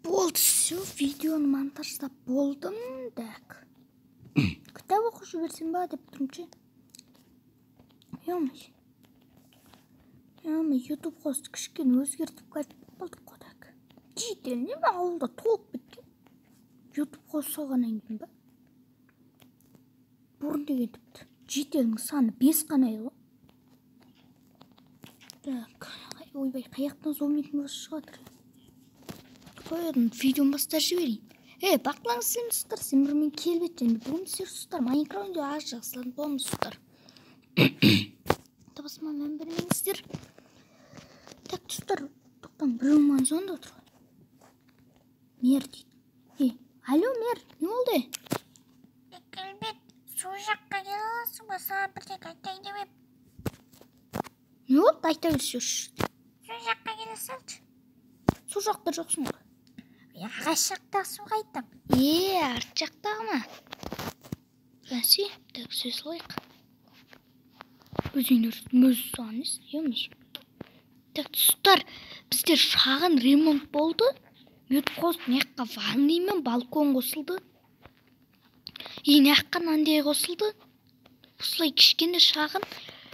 Болды, все, видеоны монтаждап болдым. Так. Кітап оқып жіберсем ба деп тұрмын ше. Ё-моё. Ё-моё, YouTube қосты кішкене өзгертіп қайтып болдық қой так. Житель не ме ауылда толып кеткен. YouTube қосып салғаннан кейін ба? Бұрын деген тіпті жительдің саны 5 қана еді ғой. Так, ойбай, қаяқтан зомбидің басы шығып жатыр? Қоядым, видеоны бастап жіберейін. Бақылаңыз сен достар, сен бір мен келбет және бүгін сіздер достар Майнкрафт аз жақсыланып боламыз достар. Табысыма мән бермеңіздер. Так, достар, тоқтаң, біреу маған звондап отыр ғой. Мер дейді. Алло, Мер, не болды? Келбет, сол жаққа келе аласың ба? Саған бірдеңе айтайын деп едім. Не болды? Айта берші. Сол жаққа келе салшы. Сол жақта жоқсың ғой. Ағаш жақтағы суға айттым. Арт жақтағы ма? Бәсе, так, сөз салайық. Өзіңдер өз саған емес, емеш. Так, достар, бізде шағын ремонт болды. Ют қосып, мына жаққа ванный мен балкон қосылды. И мына жаққа мынандай қосылды. Осылай кішкене шағын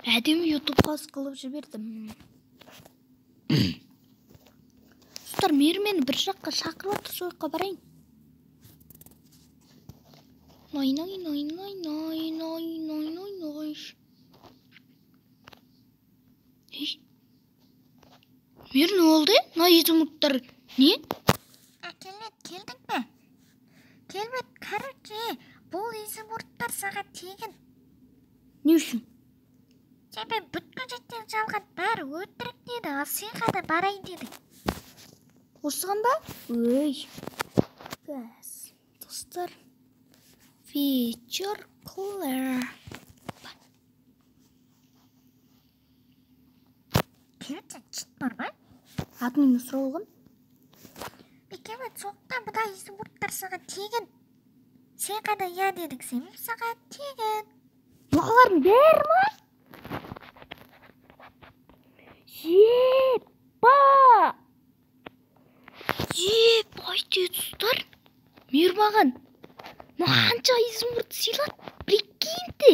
әдемі ютуб қос қылып жібердім. Достар, Мейір мені бір жаққа шақырып жатыр, сол жаққа барайын. Ной, ной, ной, ной, ной, ной, ной, ной, ной. Ей. Мейір, не болды? Мына изумрудтар не? Келбет, келдің бе? Келбет, короче, бұл изумрудтар саған тегін. Не үшін? Себебі бүткіл жеттен жалған бәрі өтірік деді, ал сен ғана барайын дедің. Осыған ба? Өй. Газ. Достар. Feature clear. Келбет, сен чит бар ма? Админнен сұрап алғам. Келбет, сондықтан мына изумрудтар саған тегін. Сен ғана иә дедің, себебі саған тегін. Мыналардың бәрі ма? Епа! Епа, достар. Мейір маған қанша изумруд сыйлады, прикиньте.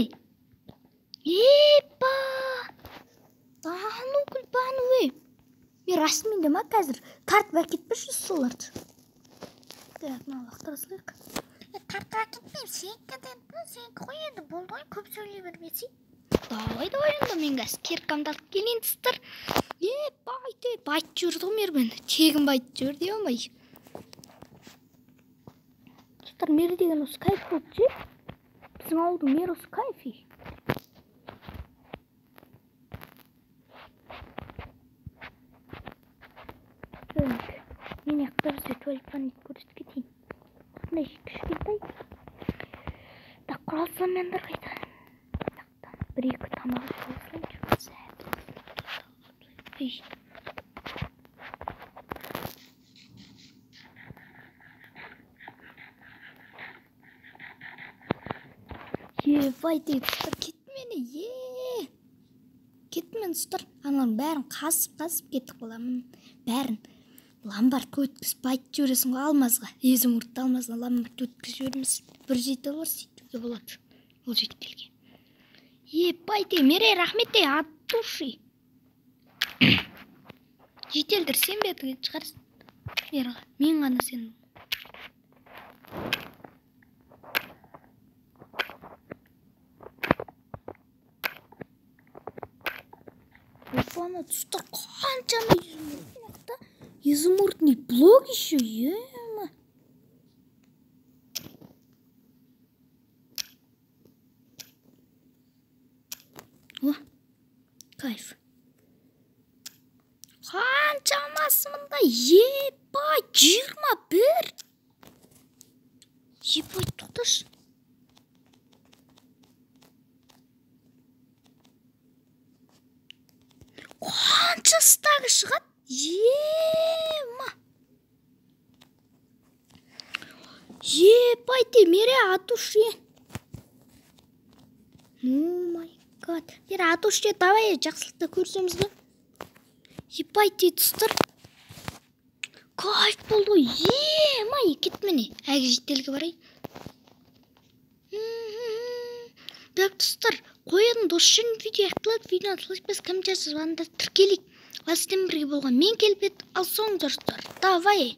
Епа! Ану күлпану, ей. Мен расымен де ма қазір тартып әкетпеші соларды. Так, мына лақтыра салайық. Тартып әкетпеймін, сенікі дедім ғой, сенікі ғой енді, болды ғой, көп сөйлей бермесең. Давай, давай енді мен қазір киркамды алып келейін, достар. Байт, байт жіберді ғой Мейір мені. Тегін байт жіберді, ей-май. Достар, Мейір деген осы кайф болды ше. Біздің ауылдың мері осы кайф, ей. Так, мен жақта бізде туалет ваннайды көрсетіп кетейін. Осындай кішкентай. Так, құрал салмаңдар қайда. Так, бір-екі тамақ ішіп алсайыншы. Ей. Ебай, дейді, достар, кеттім мені, е. Кеттім мен, достар. Аналардың бәрін қасып-қасып кеттік боламын. Бәрін ломбардқа өткізіп айтып жібересің ғой алмазға. Изумрудты алмазға ломбардқа өткізіп жібереміз. Бір жеті бар, сөйтуге болады. Ол жеткелге. Ебай, де, Мерей, рахмет де, от души. Жетелдір, сенбедің шығарсың. Мерға, мен ғана сендім. Опана, достар, қаншама изумруд мына жақта. Изумрудный блок еще, ема. О, кайф. Қаншамасы мында, епа, 21. Епа, тоқташы. Қанша стағы шығады? Ема. Епай те, Мере, от души. Ну май гад. Мере, от души, давай, жақсылықта көрсеміз ғой. Епай те, достар. Кайф болды ғой. Е, май, кеттім, міне, әлгі жителге барайын. Так, достар, қоядым. Осы жерден видео аяқталады. Видеоны лайк басып, комментарий жазып, анда тіркелейік. Ал сіздермен бірге болған мен, Келбет. Ал соңғы, достар, давай.